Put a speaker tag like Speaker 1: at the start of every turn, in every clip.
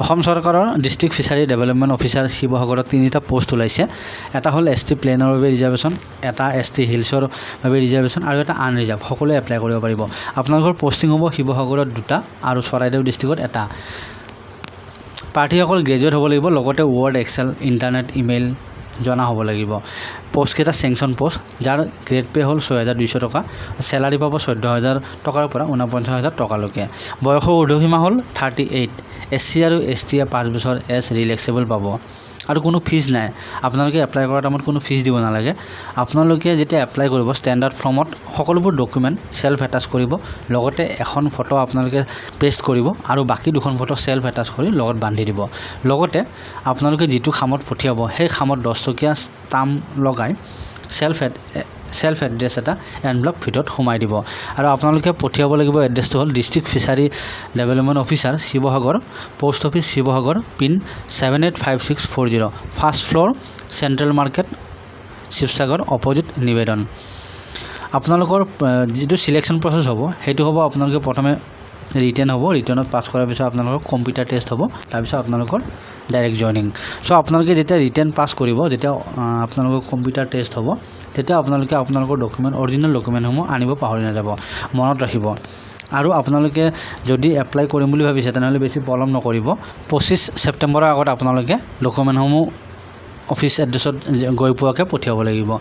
Speaker 1: অসম চৰকাৰৰ district fishery development officer শিৱসাগৰত তিনিটা পষ্ট ওলাইছে। এটা হ'ল এছ টি প্লেনৰ বাবে ৰিজাৰ্ভেশ্যন, এটা এছ টি হিলছৰ বাবে ৰিজাৰ্ভেশ্যন আৰু এটা আনৰিজাৰ্ভ। সকলোৱে এপ্লাই কৰিব পাৰিব। আপোনালোকৰ পষ্টিং হ'ব শিৱসাগৰত দুটা আৰু চৰাইদেউ ডিষ্ট্ৰিক্টত এটা। প্ৰাৰ্থীসকল গ্ৰেজুৱেট হ'ব লাগিব, লগতে ৱৰ্ড, এক্সেল, ইণ্টাৰনেট, ইমেইল জনা হ'ব লাগিব। পষ্টকেইটা চেংচন পষ্ট, যাৰ গ্ৰেড পে' হ'ল 6200 টকা। চেলাৰী পাব 14,000 টকাৰ পৰা 49,000 টকালৈকে। বয়সৰ ঊৰ্ধসীমা হ'ল 38। এছ চি আৰু এছ টিয়ে 5 বছৰ এজ ৰিলেক্সেবল পাব। আৰু কোনো ফিজ নাই। আপোনালোকে এপ্লাই কৰাৰ টাইমত কোনো ফিজ দিব নালাগে। আপোনালোকে যেতিয়া এপ্লাই কৰিব, ষ্টেণ্ডাৰ্ড ফৰ্মত সকলোবোৰ ডকুমেণ্ট চেল্ফ এটাচ কৰিব, লগতে এখন ফটো আপোনালোকে পেষ্ট কৰিব আৰু বাকী দুখন ফটো চেল্ফ এটাচ কৰি লগত বান্ধি দিব। লগতে আপোনালোকে যিটো খামত পঠিয়াব, সেই খামত 10 টকীয়া ষ্টাম্প লগাই চেল্ফ এড্ৰেছ এটা এনভেলপ ভিতৰত সোমাই দিব। আৰু আপোনালোকে পঠিয়াব লাগিব এড্ৰেছটো হ'ল district fishery development officer, Sivasagar, post office, Sivasagar, pin 785640, first floor, central market, Sivasagar, opposite নিবেদন। আপোনালোকৰ যিটো চিলেকশ্যন প্ৰচেছ হ'ব, সেইটো হ'ব আপোনালোকে প্ৰথমে ৰিটেন হ'ব। ৰিটেনত পাছ কৰাৰ পিছত আপোনালোকৰ কম্পিউটাৰ টেষ্ট হ'ব, তাৰপিছত আপোনালোকৰ ডাইৰেক্ট জইনিং। চ' আপোনালোকে যেতিয়া ৰিটেন পাছ কৰিব, যেতিয়া আপোনালোকৰ কম্পিউটাৰ টেষ্ট হ'ব, তেতিয়া আপোনালোকে আপোনালোকৰ ডকুমেণ্ট, অৰিজিনেল ডকুমেণ্টসমূহ আনিব পাহৰি নাযাব, মনত ৰাখিব। আৰু আপোনালোকে যদি এপ্লাই কৰিম বুলি ভাবিছে, তেনেহ'লে বেছি পলম নকৰিব। 25 ছেপ্টেম্বৰৰ আগত আপোনালোকে ডকুমেণ্টসমূহ অফিচ এড্ৰেছত গৈ পোৱাকৈ পঠিয়াব লাগিব।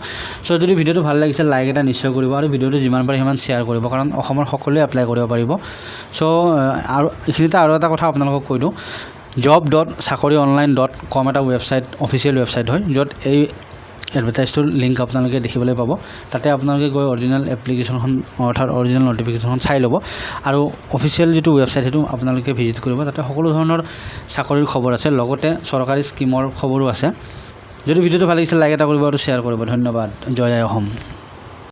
Speaker 1: চ' যদি ভিডিঅ'টো ভাল লাগিছে, লাইক এটা নিশ্চয় কৰিব আৰু ভিডিঅ'টো যিমান পাৰে সিমান শ্বেয়াৰ কৰিব, কাৰণ অসমৰ সকলোৱে এপ্লাই কৰিব পাৰিব। চ' আৰু এইখিনিতে আৰু এটা কথা আপোনালোকক কৈ দিওঁ, job.chakorionline.com এটা ৱেবছাইট, অফিচিয়েল ৱেবছাইট হয়, য'ত এই এডভাৰটাইজটোৰ লিংক আপোনালোকে দেখিবলৈ পাব। তাতে আপোনালোকে গৈ অৰিজিনেল এপ্লিকেশ্যনখন, অৰ্থাৎ অৰিজিনেল নটিফিকেশ্যনখন চাই ল'ব। আৰু অফিচিয়েল যিটো ৱেবছাইট, সেইটো আপোনালোকে ভিজিট কৰিব। তাতে সকলো ধৰণৰ চাকৰিৰ খবৰ আছে, লগতে চৰকাৰী স্কীমৰ খবৰো আছে। যদি ভিডিঅ'টো ভাল লাগিছে, লাইক এটা কৰিব আৰু শ্বেয়াৰ কৰিব। ধন্যবাদ। জয় আই অসম।